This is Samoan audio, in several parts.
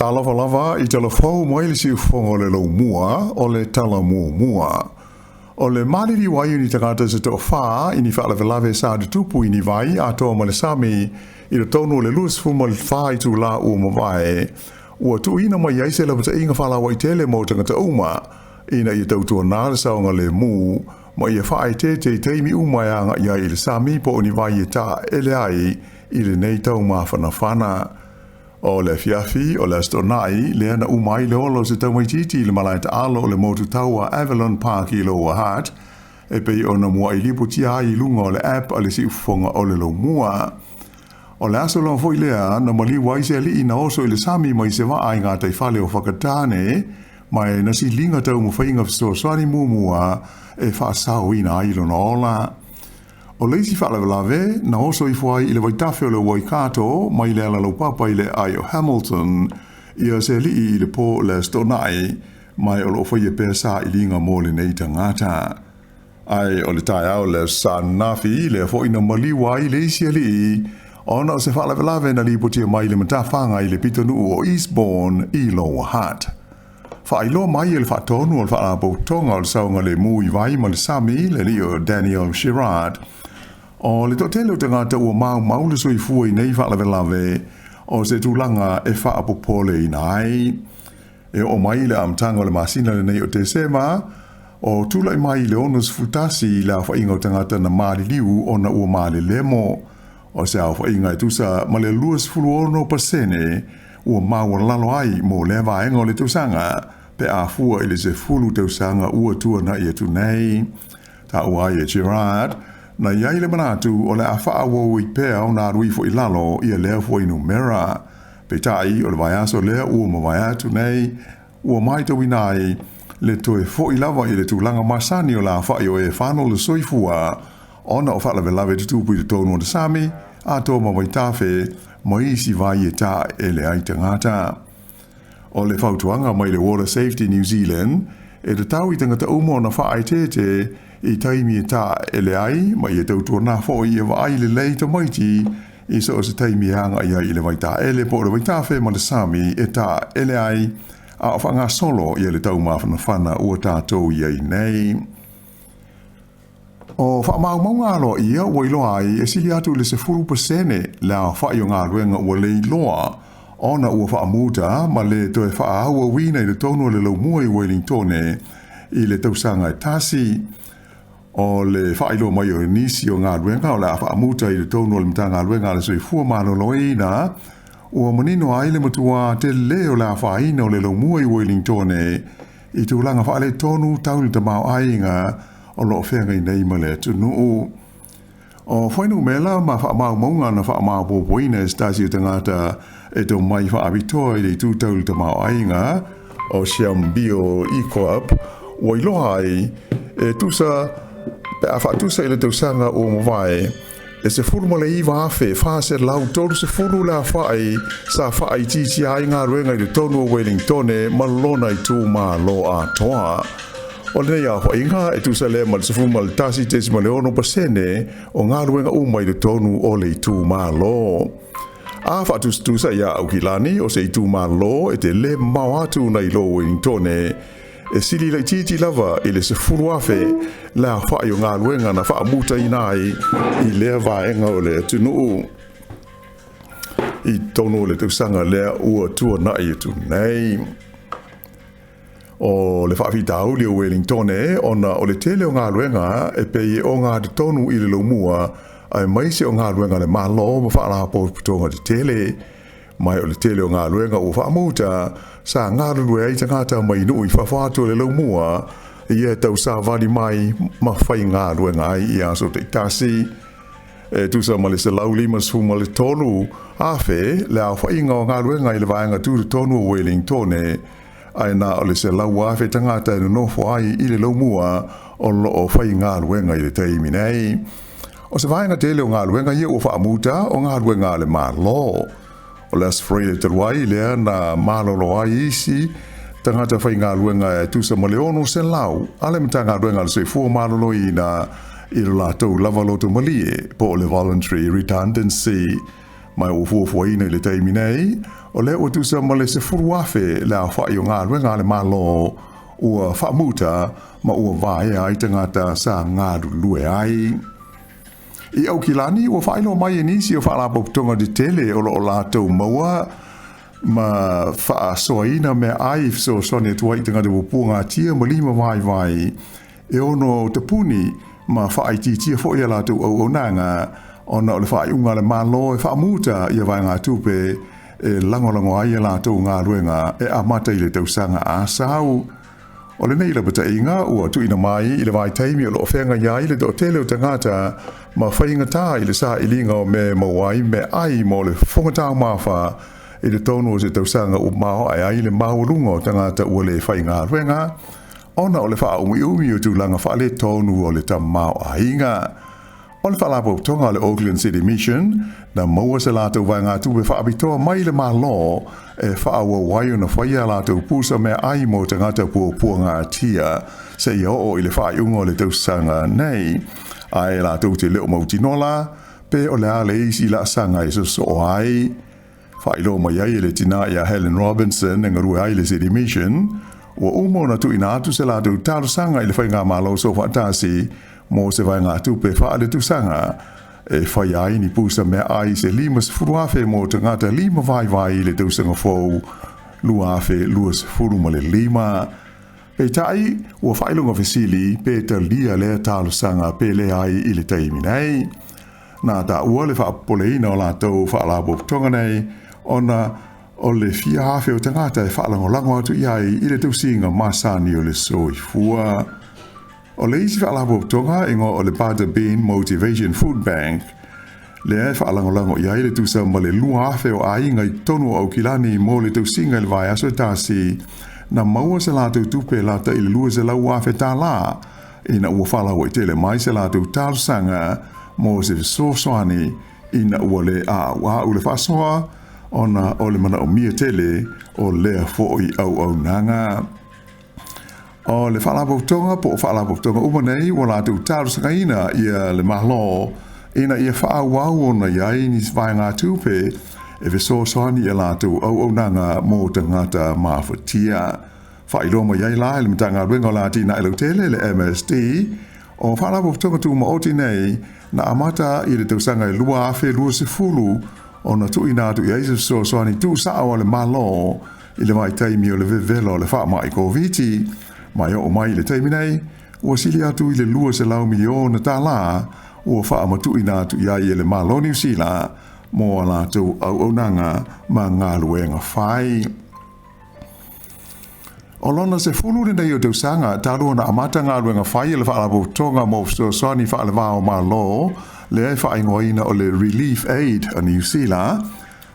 Talofa lava i talafou mai le siufofoga o le laumua o le tala muamua. O le maliliu ai o ni tagata se toafa i ni faalavelave sa tutupu i ni vai atoa ma le sami i totonu o le 24 itula ua mavae, ua tuuina mai ai se lapataiga faalauaitele mo tagata uma ina ia tautuana le saogalemu ma ia faaeteete i taimi uma e agai ai i le sami po o ni vai e taele ai i lenei taumafanafana. O le afiafi o le Aso Toonai lea na uma ai le ola o se tamaitiiti i le malae taalo o le motu taua Avalon Park i Lower Hutt, e pei ona muai lipotia ai i luga o le app a le siufofoga o le Laumua. O le aso lava foi lea na maliu ai se alii na oso i le sami mai se vaa i gataifale o Whakatane, ma e na siliga taumafaiga fesoasoani muamua e faasaoina ai lona ola. O le isi faalavelave, na oso ifo ai i le vaitafe o le Waikato mai le ala laupapa i le aai o Hamilton ia se alii i le po o le Aso Toonai, ma o lo o faia pea sailiga mo lenei tagata. Ae o le taeao o le Aso Sa ananafi, lea foi na maliu ai le isi alii ona o se faalavelave na lipotia mai i le matafaga i le pitonuu o Eastbourne i Lower Hutt. Faailoa mai e le faatonu o le Faalapotopotoga o le Saogalemu i Vai ma le Sami, le alii o Daniel Girard, o le toatele o tagata ua maumau le soifua i nei faalavelave o se tulaga e faapopoleina ai. E oo mai i le amataga o le masina lenei o Tesema, o tulai mai i le 61 le aofaiga o tagata na maliliu ona ua malelemo. O se aofaiga e tusa ma le 26% ua maualalo ai mo lea vaega o le tausaga pe a fua i le 10 tausaga ua tuanai atu nei. Taua ai e Gerard, na i ai le manatu o le a faaauau ai pea ona alu ifo i lalo ia lea fuainumera. Peitai, o le vaiaso lea ua mavae atu nei, ua matauina ai le toe foi lava i le tulaga masani o le aofai o e fano le soifua ona o faalavelave tutupu i totonu o le sami, atoa ma vaitafe, ma isi vai e taele ai tagata. O le fautuaga mai le Water Safety New Zealand, e tatau i tagata uma ona faaeteete i taimi e taele ai ma ia tautuana foi ia vaai lelei tamaiti i so o se taimi e agai ai i le vaitaele po o le vaitafe ma le sami e taele ai a o faagasolo ia le taumafanafana ua tatou i ai nei. O faamaumauga aloaia ua iloa ai e sili atu i le 10% le aofai o galuega ua leiloa ona ua faamuta ma le toe faaauauina i totonu o le laumua i Wellingtone i le tausaga e tasi. O le faailoa mai o nisi o galuega o le a faamuta i totonu o le Matagaluega a le Soifua Maloloina, ua manino ai le matua tele o le afaina o le laumua i Wellingtone i tulaga faaletonu tau le tamaoaiga o lo o feagai nei ma le atunuu. O fuainumera ma faamaumauga na faamaopoopoina e se tasi o tagata e tomai faapitoa i le itu tau le tamaoaiga o Siambio Equap, ua iloa ai e tusa pe a faatusa i le tausaga ua mavae e 19,430 le aofai sa faaitiitia ai galuega i totonu o Wellingtone ma lona itumalo atoa. O lenei aofaiga e tusa lea ma le 11.6% o galuega uma i totonu o le itumalo. A faatusatusa iā Aukilani o se itumalo e tele mamao atu nai lo Wellingtone, e sili laitiiti lava i le 10,000 le aofai o galuega na faamutaina ai i lea vaega o le atunuu i totonu o le tausaga lea ua tuanai atu nei. O le faafitauli o Wellingtone ona o le tele o galuega e pei e ogatotonu i le laumua aemaise o galuega a le Malo ma faalapotopotoga tetele. Mai o le tele o galuega ua faamuta sa galulue ai tagata mai nuu i fafo atu o le laumua ia e tausavali mai ma faigaluega ai i aso taitasi. E tusa ma le 153,000 le aofaiga o galuega i le vaega tutotonu o Wellingtone, ae na o le 100,000 tagata e nonofo ai i le laumua o lo o faigaluega i le taimi nei. O se vaega tele o galuega ia ua faamuta o galuega a le Malo. O le Aso Faraile talu ai lea na malolo ai isi tagata faigaluega e tusa ma le 600 a le Matagaluega a le Soifua Maloloina i lo latou lava loto malie po o le voluntary redundancy. Ma ua fuafuaina i le taimi nei, o lea ua tusa ma le 10,000 le aofa'i o galuega a le Malo ua faamuta ma ua vaea ai tagata sa galulue ai. I Aukilani, ua faailoa mai e nisi o faalapotopotoga tetele o lo o latou maua ma faasoaina meaai e fesoasoani atu ai i tagata puapuagatia ma lima vaivai e ono tapuni ma faaitiitia foi a latou auaunaga ona o le faaiuga a le Malo e faamuta ia vaegatupe e lagolago ai a latou galuega e amata i le tausaga a sau. O lenei lapataiga ua tuuina mai i le vaitaimi o lo o feagai ai le toatele o tagata ma faigata i le sailiga o mea e maua ai meaai mo le fofoga taumafa i totonu o se tausaga ua maoae ai le maualuga o tagata ua le faigaluega ona o le faaumiumi o tulaga faaletonu o le tamaoaiga. O le faalapotopotoga a le Auckland City Mission na maua se latou vaegatupe faapitoa mai le Malo e faaauau ai ona faia a latou pusa meaai mo tagata puapuagatia seia oo i le faaiuga o le tausaga nei, ae latou te le o mautinoa la pe o le a le isi laasaga e sosoo ai. Faailoa mai ai e le tinā ia Helen Robinson e galue ai i le City Mission, ua uma ona tuuina atu se latou talosaga i le Faigamalo Soofaatasi mo se vaegatupe faaletausaga e faia ai ni pusa meaai se 50,000 mo tagata lima vaivai i le tausaga fou 2025. Peitai, ua faailoga fesili pe talia lea talosaga pe leai i le taimi nei. Na taua le faapopoleina o latou faalapotopotoga nei ona o le fia afe o tagata e faalagolago atu i ai i le tausiga masani o le soifua. O le isi faalapotopotoga e igoa o le Butter Bean Motivation Food Bank, lea e faalagolago i ai le tusa ma le 2,000 o aiga i totonu o Aukilani mo le tausiga i le vaiaso e tasi, na maua se latou tupe lata i le $200,000 ina ua faalauaitele mai se latou talosaga mo se fesoasoani ina ua le a'ua'u le faasoa ona o le manaomia tele o lea fo'i auaunaga. O le faalapotopotoga po o faalapotopotoga uma nei ua latou talosagaina ia le Malo ina ia faaauau ona i ai nisi vaegatupe e fesoasoani i a latou auaunaga mo tagata mafatia. Faailoa mai ai la e le Matagaluega o le Atinae Lautele le MSD, o faalapotopotoga tumaoti nei na amata i le tausaga e 2020 ona tuuina atu i ai se fesoasoani tuusao a le Malo i le vaitaimi o le vevela o le faamai Koviti, ma e oo mai i le taimi nei, ua sili atu i le $200 miliona tālā ua faamatuuina atu i ai e le Malo Niu Sila mo a latou auaunaga ma galuega fai. O lona 10 lenei o tausaga talu ona amata galuega fai a le Faalapotopotoga mo Fesoasoani Faaleva o Malo, lea e faaigoaina o le Relief Aid a Niu Sila,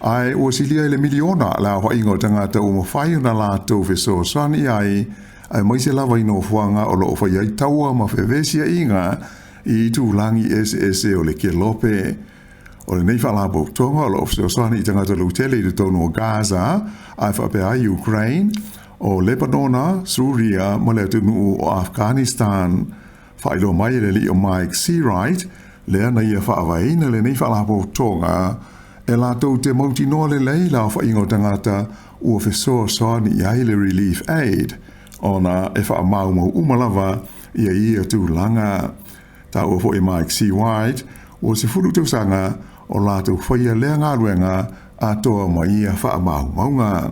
ae ua silia i le miliona le aofaiga o tagata ua mafai ona latou fesoasoani i ai, aemaise lava i nofoaga o lo o fai ai taua ma fevesiaiga i itulagi eseese o le kelope. O lenei faalapotopotoga o lo o fesoasoani i tagata lautele i totonu o Gaza, ae faapea ai Ukraine, o Lebanona, Suria ma le atunuu o Afghanistan. Faailoa mai e le alii o Mike Seawright, lea na ia faavaeina lenei faalapotopotoga e latou te mautinoa lelei le aofaiga o tagata ua fesoasoani i ai le Relief Aid, ona e faamaumau uma lava ia ia tulaga. Taua foi e Mike Seawright, ua 10 tausaga o latou faia lea galuega atoa ma ia faamaumauga.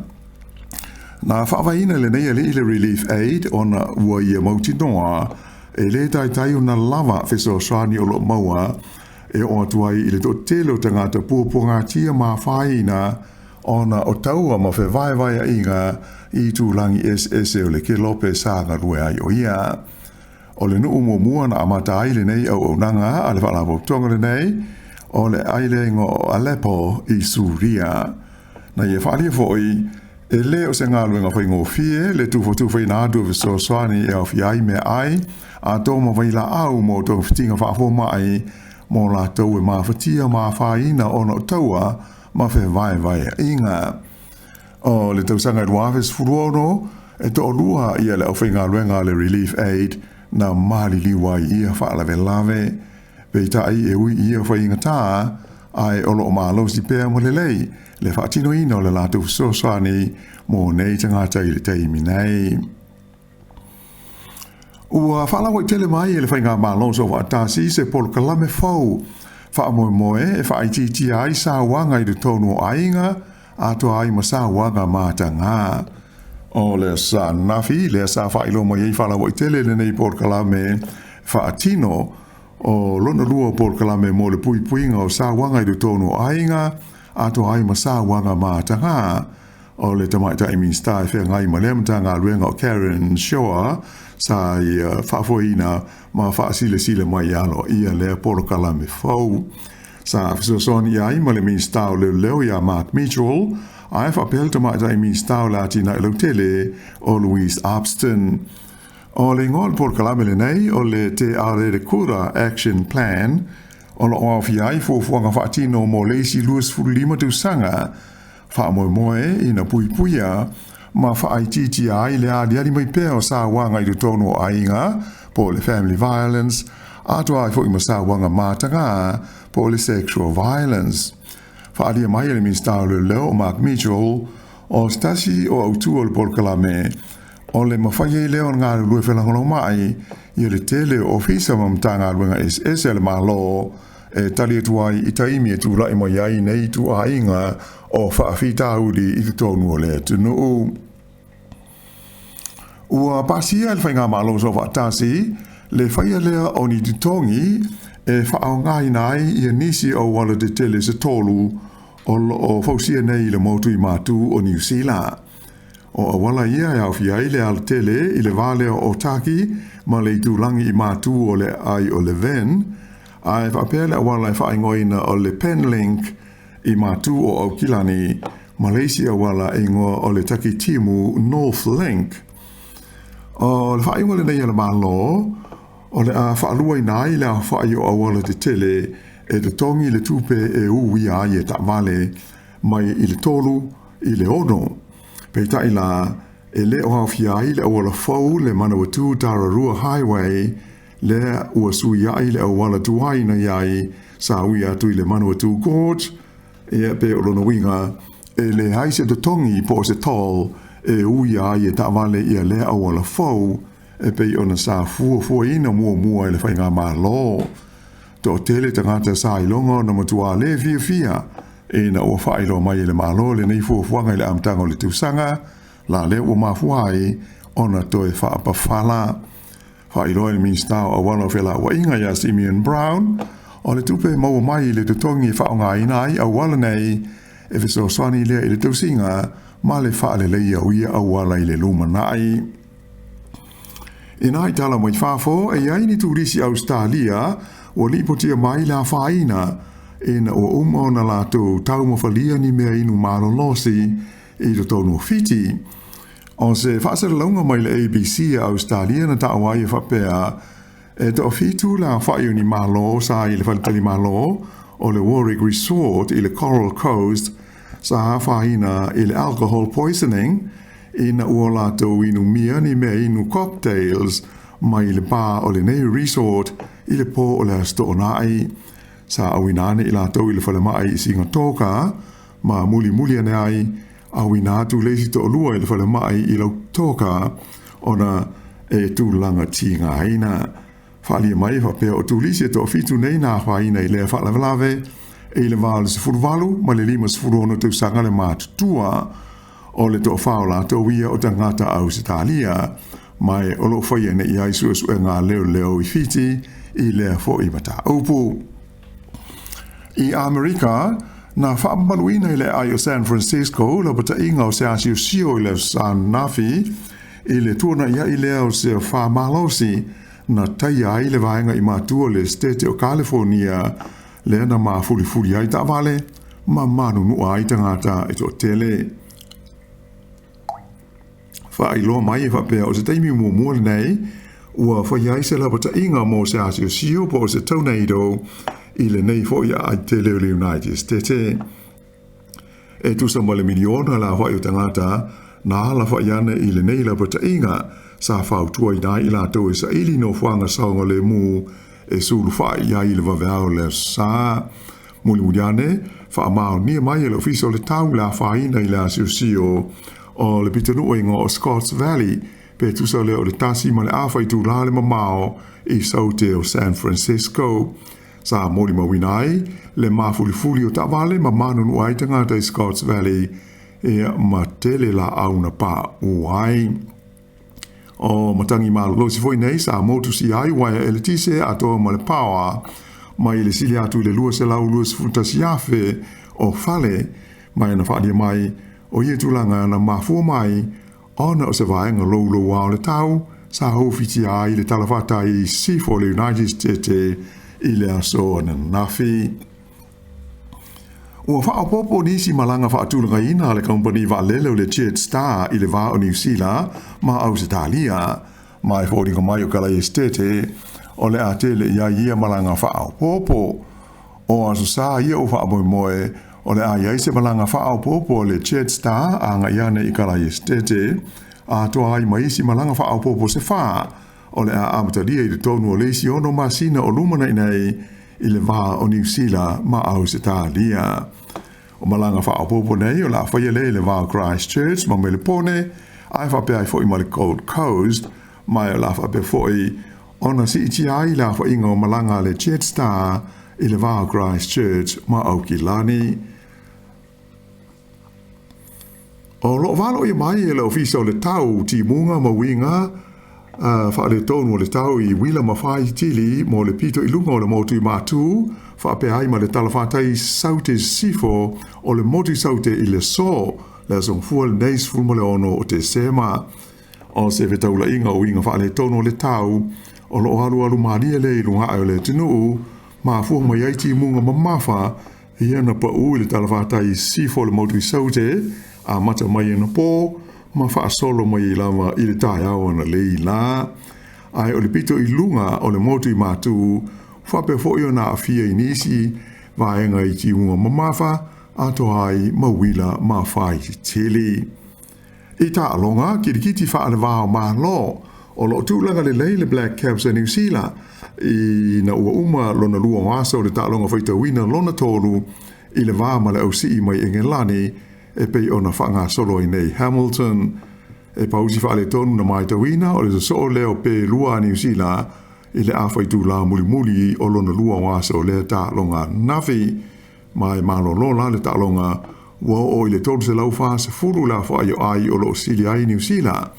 Na faavaeina lenei alii le Relief Aid ona ua ia mautinoa e le taitai ona lava fesoasoani o lo o maua e oo atu ai i le toatele o tagata puapuagatia ma afaina ona o taua ma fevaevaeaiga i itulagi eseese o le kelope sa galue ai o ia. O le nuu muamua na amata ai lenei auaunaga a le faalapotopotoga lenei, o le aileiga o Aleppo i Suria. Na ia faaalia foi, e le o se galuega faigofie le tufatufaina atu o fesoasoani e aofia ai meaai atoa ma vailaau mo togafitiga faafomai mo latou e mafatia ma afaina ona o taua ma fevaevaeaiga. O le tausaga e 2016, e toalua ia le aufaigaluega a le Relief Aid na maliliu ai ia faalavelave. Peitai e ui i ia faigatā, Ae o lo o malosi pea ma lelei le faatinoina o le latou fesoasoani mo nei tagata i le taimi nei. Ua faalauaitele mai e le Faigamalo Soofaatasi se polokalame fou faamoemoe e faaitiitia ai sauaga i totonu o aiga atoa ai ma sauaga mataga. O le aso ananafi lea sa faailoa mai ai faalauaitele lenei polokalame faatino o lona lua o polokalame mo le puipuiga o sauaga i totonu o aiga atoa ai ma sauaga mataga. O le Tamaitai Minisita e feagai ma lea Matagaluega o Karen Chhour sa ia faafoeina ma faasilasila mai aloaia lea polokalame fou. Sa fesoasoani i ai ma le Minisita o Leoleo ia Mark Mitchell, ae faapea le Tamaitai Minisita o le Atinae Lautele o Louise Upston. O le igoa o le polokalame lenei o le Te Aorerekura Action Plan, o lo o aofia ai fuafuaga faatino mo le isi 25 tausaga, faamoemoe ina puipuia ma faaitiitia ai le aliali mai pea o sauaga i totonu o aiga, po o le family violence, atoa ai foi ma sauaga mataga, po o le sexual violence. Faaalia mai e le Minisita o Leoleo o Mark Mitchell, o se tasi o autu o le polokalame, o le mafai ai lea ona galulue felagolagomai i le tele o ofisa ma Matagaluega eseese a le Malo e tali atu ai i taimi e tulai mai ai nei ituaiga o faafitauli i totonu o le atunuu. Ua pasia e le Faigamalo Soofaatasi le faia lea o ni totogi e faaaogaina ai ia nisi o auala tetele se tolu o lo o fausia nei i le motu i Matu o Niu Sila. O auala ia e aofia ai le alatele i le va lea o Otaki ma le itulagi i Matu o le aai o Levin, ae faapea le auala e faaigoaina o le Penlink i Matu o Aukilani ma le isi auala e igoa o le Takitimu North Link. O le faaiuga lenei a le Malo, o le a faaluaina ai le aofai o auala tetele e totogi le tupe e uia ai e taavale mai i le 3 i le 6. Peitai la, e le o aofia ai le auala fou le Manawatu Tararua Highway, lea ua suiai le auala tuai na i ai sa ui atu i le Manawatu Gorge, ia pe o lona uiga, e leai se totogi po o se toll e uia ai e taavale ia lea auala fou e pei ona sa fuafuaina muamua e le Faigamalo. Toatele tagata sa iloga ona matua le fiafia ina ua faailoa mai e le Malo lenei fuafuaga i le amataga o le tausaga, la lea ua mafua ai ona toe faapafala. Faailoa e le Minisita o Auala o Felauaiga ia Simeon Brown, o le tupe maua mai i le totogi e faaaogaina ai auala nei e fesoasoani lea i le tausiga ma le faaleleia o ia auala i le lumanai. Inā i tala mai fafo, e i ai ni turisi Ausetalia ua lipotia mai le afaina ina ua uma ona latou taumafalia ni mea inu malolosi i totonu o Fiti. O se faasalalauga mai le ABC a Ausetalia na taua ai e faapea, e toafitu le aofai o ni malo sa i le faletalimalo o le Warwick Resort i le Coral Coast sa afaina i le alcohol poisoning ina ua latou inumia ni mea inu cocktails mai le bar o lenei resort i le pō o le Aso Toonai. Sa auina ane i latou i le falemai i Sigatoka ma mulimuli ane ai auina atu le isi toalua i le falemai i Lautoka ona e tulaga tigaina. Faaalia mai e faapea o turisi e toafitu nei na afaina i lea faalavelave e i le va o le 18 ma le 56 tausaga le matutua. O le toafa o latou ia o tagata Ausetalia, ma e o lo o faia nei ai suesuega a leoleo i Fiti i lea foi mataupu. I Amerika, na faamamaluina i le aai o San Francisco lapataiga o se asiosio i le Aso Sa ananafi i le tuanaiai lea o se afa malosi na taia ai le vaega i matua o le Esetete o Kalifonia lea na mafulifuli ai taavale ma manunua ai tagata e toatele. Faailoa mai e faapea o se taimi muamua lenei ua faia ai se lapataiga mo se asiosio po o se tornado i lenei foi aai tele o le United States. E tusa ma le miliona le aofai o tagata na alafai ane i lenei lapataiga sa fautuaina ai i latou e saili nofoaga saogalemu e sulufai i ai i le vaveao o le Aso Sa. Mulimuli ane, faamaonia mai e le Ofisa o le Tau le afaina i le asiosio o le pitonuu e igoa o Scotts Valley, pe tusa lea o le 1.5 itulā le mamao i saute o San Francisco. Sa molimauina ai le mafulifuli o taavale ma manunua ai tagata i Scotts Valley ia ma tele laau na pauu ai. O matagi malolosi foi nei sa motusia ai uaea eletise atoa ma le paoa mai le sili atu i le 221,000 o fale ma na faaalia mai o ia tulaga na mafua mai ona o se vaega louloua o le tau sa ofitia ai le talafatai i sisifo o le United States i le aso ananafi. Ua faaopoopo nisi malaga faatulagaina a le kamupani vaalele o le Jetstar i le va o Niu Sila ma Ausetalia, ma e foliga mai o Kalaia Esitete o le a tele i ai ia malaga faaopoopo. O aso sa ia ua faamoemoe o le a i ai se malaga faaopoopo a le Jetstar agai ane i Kalaia Esitete, atoa ai ma isi malaga faaopoopo se fa o le a amatalia i totonu o le isi 6 masina o lumanai nei i le va o Niu Sila ma Ausetalia. O malaga faaopoopo nei o le a faia lea i le va o Christchurch ma Melepone, ae faapea ai foi ma le Gold Coast, ma o le a faapea foi ona siitia ai le aofaiga o malaga a le Jetstar i le va o Christchurch ma Aukilani. O lo o valoia mai e le Ofisa o le Tau timuga ma uiga faaletonu o le tau i uila ma faitili mo le pito i luga o le motu i Matu, faapea ai ma le talafatai saute sisifo o le motu i Saute i le aso, le aso Gafua lenei 16 o Tesema. O se fetaulaiga o uiga faaletonu o le tau o lo o alualu malie lea i luga ae o le atunuu, mafua mai ai timuga mamafa ia na pau i le talafatai i sisifo o le motu i Saute, amata mai anapo ma faasolo mai ai lava i le taeao analeila la. Ae o le pito i luga o le motu i Matu, faapea foi ona aafia i nisi vaega i timuga mamafa, atoa ai ma uila ma faitili. I taaloga kilikiti faaleva o Malo, o lo o tulaga lelei le Black Caps a Niu Sila ina ua uma lona lua o aso o le taaloga faitauina lona tolu i le va ma le ausii mai Engelani e pei ona faagasolo ai nei Hamilton. E pausi faaletonu na matauina o le sosoo lea o pe lua a Niu Sila i le afa itulā mulimuli o lona lua o aso o lea taaloga ananafi. Ma e malolo la le taaloga ua oo i le 340 le aofai o ai o lo o sili ai Niu Sila.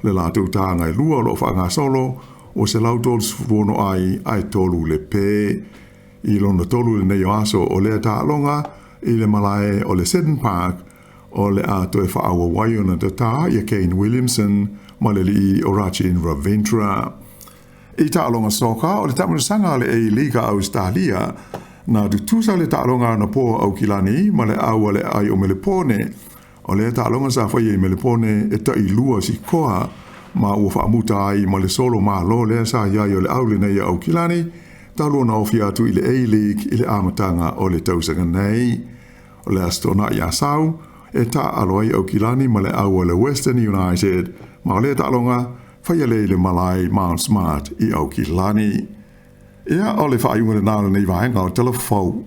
Le latou taga e lua o lo o faagasolo ua 136 ai ae tolu le pe. I lona tolu lenei o aso o lea taaloga i le malae o le Seddon Park o le a toe faaauau ai ona tatā ia Kane Williamson ma le alii o Rachin Ravindra. I taaloga soka o le taamilosaga a le A-League a Ausetalia, na tutusa le taaloga anapo a Aukilani ma le au a le aai o Melepone. O lea taaloga sa faia i Melepone e tailua sikoa ma ua faamuta ai ma le solo malo lea sa i ai o le au lenei a Aukilani talu ona ofi atu i le A-League i le amataga o le tausaga nei. O le Aso Toonai Asau e taaalo ai Aukilani ma le au a le Western United ma o lea taaloga faia lea i le malae Mount Smart i Aukilani. Ia, o le faaiuga lena o lenei vaega o Tala Fou.